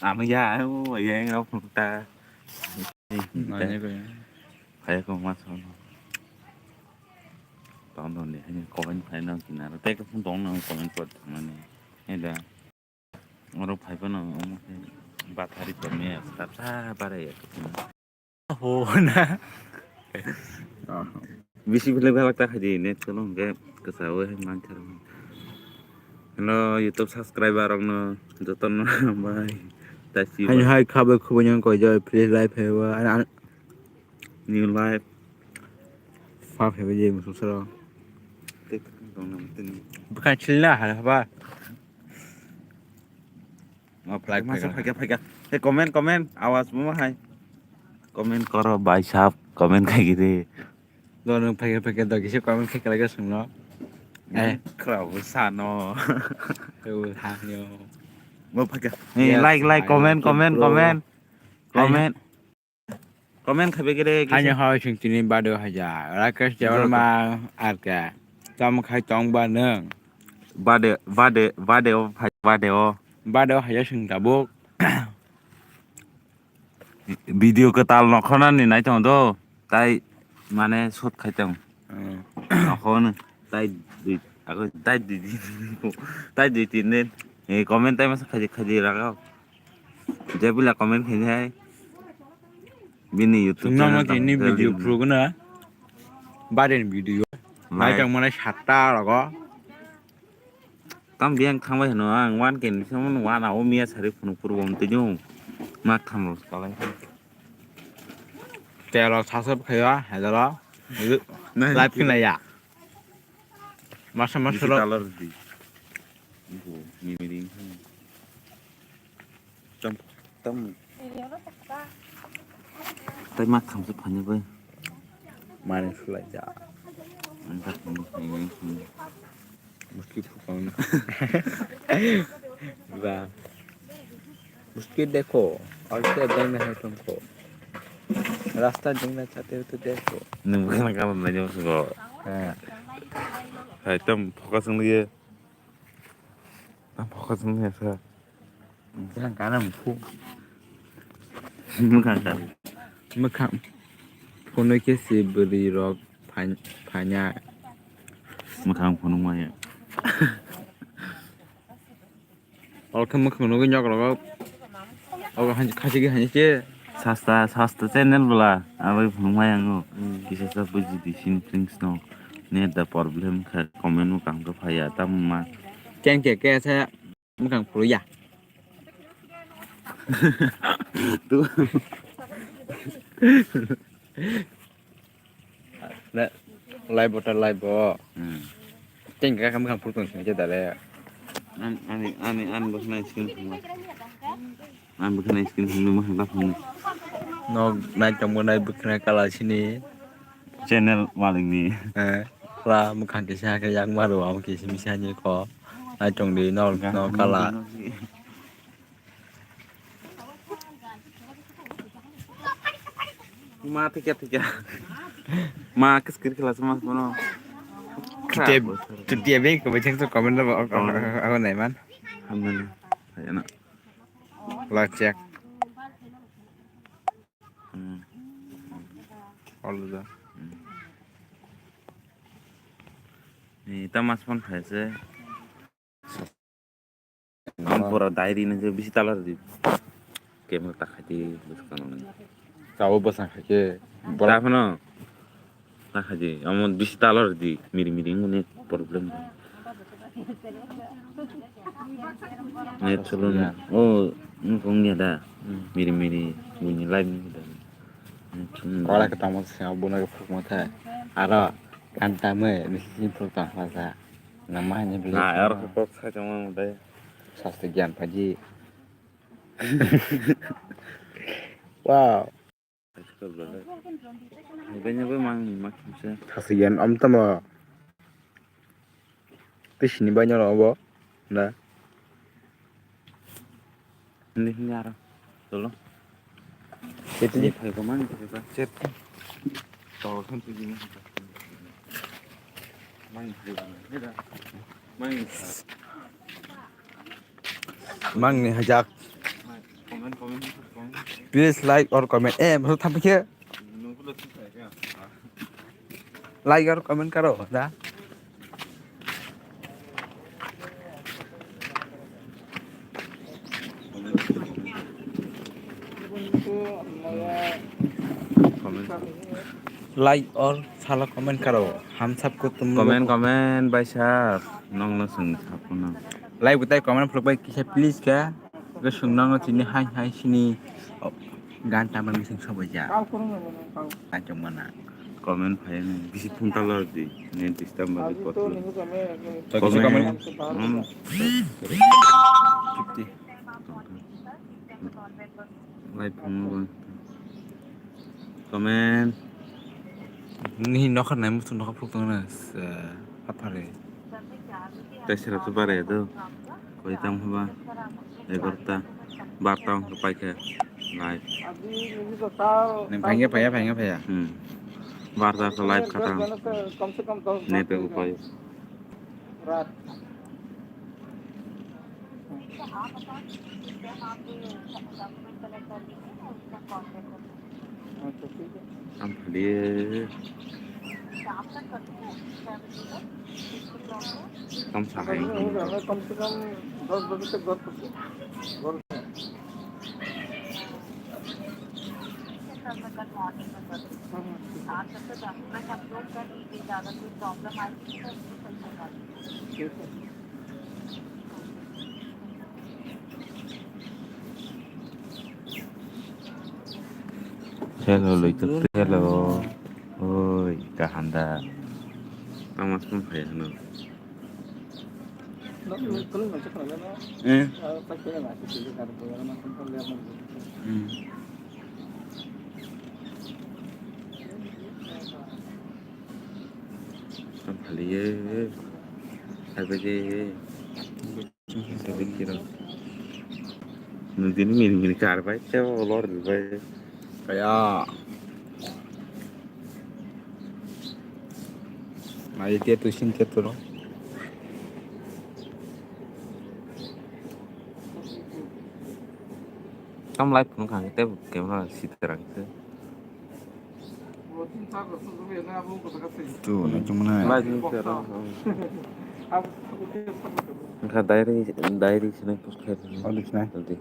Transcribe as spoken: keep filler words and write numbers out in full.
Ano ya, o, ya, ya, ta. Nanya ko ya. Kaya ko mas ano. Tong tong de, hanya comment phai no kinaro. Tei ko phone tong no comment ko thangmani. Eda. Oro phai phano omo khe bathari tongmani, sab sa barai ya. Ho na. Bisi bile belak ta khaidi net kolong ke kesawe manthar. Hello, YouTube subscriber rok no joto no bai. Tasi. Hai hai khabe khubo nyang koi joi, please live hai wa. An, an, new live. Fa phe je musu soro. Tek tong na mutini. Bukan chilna hai ba. Masa phaikha, phaikha. Hey, comment, comment. Awas mo hai. Comment koro, bhai sahab. Comment khai gidi. Do nung phaikha, phaikha, do kisa comment khai kala gasung no. Eh. Khra bo sano. Yo, ha, yo. Mo phaikha. Hey, like, like, comment, comment, comment. Comment. Comment khai begere. Hanya hoi sing tini bado haja. Rakesh Debbarma arka. Tam khai tong ba nung. Bade, bade, bade o, phai, bade o. Bado haja sing tabuk. Video kwtal nokhornani nai tong do. Tai mane shoot khai tong. Hmm. Nokhorno. Tai dui, ako tai dui din. Tai dui tin din. Eh, comment tai masa khaji khaji ragao. Jebila comment khaini hai. Bini YouTube channel tini video phuru gana. Baren video. Nai tong mane satta rogo. Tam biang thangbai hino ang one K ni somo one a o miya sari phunu phuru bom tini. Ma tham ro kalai. Telo sasab khaya, hedalo. Live kina ya. Masa masa lo. Color di. Ibu, mimiri. Tam, tam. Tai ma khamsa phani bai. Mani sulai ja. Ang tak phani phani phani. Muski phukang. Ba. Muski dekho. Aur se dang na hai tumko. Rasta dang na chahte ho to dekho. Nung bukan kamu nanya musugo. Ha. Hai tam focus nung ye. Tam focus nung ye sa. Bukan kana muku. Bukan kana. Mukhang. Phunui khe si bwrwi rok phan-, phanya. Mukhang phunuk maya. Oro khe mukhang nugwi nyok rogo. Ogo hanji khachigwi hanji che. Sasta, sasta channel bwla. Aboni phunuk maya ango. Hmm. Kisa sa buji di sin things no. Net da problem kha comment mukhang khe phaya tamo ma. Keng khe khe sa. Mukhang phuru ya. Tu. Na, live bo ta live bo. Hmm. Teng ka kam mukhang phuru tong sini je dale. An, ani, ani, an bo nai skin phuru. An bo nai skin phuru mukhang ta phuru. No, nai tong bo nai bo khnai kala sini. Channel malik ni. Eh, pura mukhang kisa khe yak maro, amo kisa misa ni ko. Nai tong di, no, no kala. Ma thikya thikya. Ma kiskir kila sama kono. Tutia, tutia beng ko becheng to comment lo, ako nai man. Hamdani. Ayana. Lak check. Hmm. All the. Hmm. Ni ta mas phone khai se. Ang pura diary na je bisi talar di. Camera ta khai di bwskango ni. Tabo bwsang khai ke. Bora phano. Ta khai di. Amo bisi talar di. Miri miri ngone problem. Net solo na. Oh, nung kong ni ada. Hmm. Miri miri bunyi live ni ada. Net solo na. Wala ka tamo se abo na ka phuk ma tha. Aro kan tamo ni sin phuk ta ha sa. Na ma ni beli. Na, aro ko kok sa tamo dai. Sasta gyan paji. Wow. Benya bai mang ni mak se. Sasta gyan om tamo. Tei sini bai no obo. Na. Hindi, hindi aro. Tolo. Chat ni. Hindi, phai ko mang, phai ko. Chat. Tolo kan tu gini. Mang, phai ko. Hindi. Mang. Mang ni hajak. Please like or comment. Eh, masa thampi khe. Like or comment karo da. Like or sala comment karo. Ham sab ko tum Comment, comment, bai sab. Nong no sung sab ko nang. Like butai comment vlog bai kisa please ka. Ke sung nang no chini hai hai sini. Oh, gan tama mising sobo ja. Kal kurung no nang kal. Achong mana. Comment phai ni bisi phone call di. Ni disturb ma di pot. Comment. Comment. Hmm. Fifty. Live phone. Comment. Ni nokha nai musu nokha phuk tong na. Aphare. Tei sera tu bare do. Koi tam haba. Egarta. Barta hong pai khe. Live. Nang phai khe phai ya, phai khe phai ya. Hmm. Barta ko live khatam. Net ko pai. Am phali. Kam sahai. कम से कम दस बजे तक घर पहुंचे। Hello, Loitok, hello. Oi, kahanda. Tama sung phai hano. Eh. Hmm. Tong phaliye. Habege. Habege kiro. Nudin min min karbai, te olor bai. Kaya. Mai te tu sin te tu no. Tam live phone khang te camera sitera te. Tu, na chumna. Live ni tera. Kha diary, diary sini post khai. Oh, likhna. Jodi.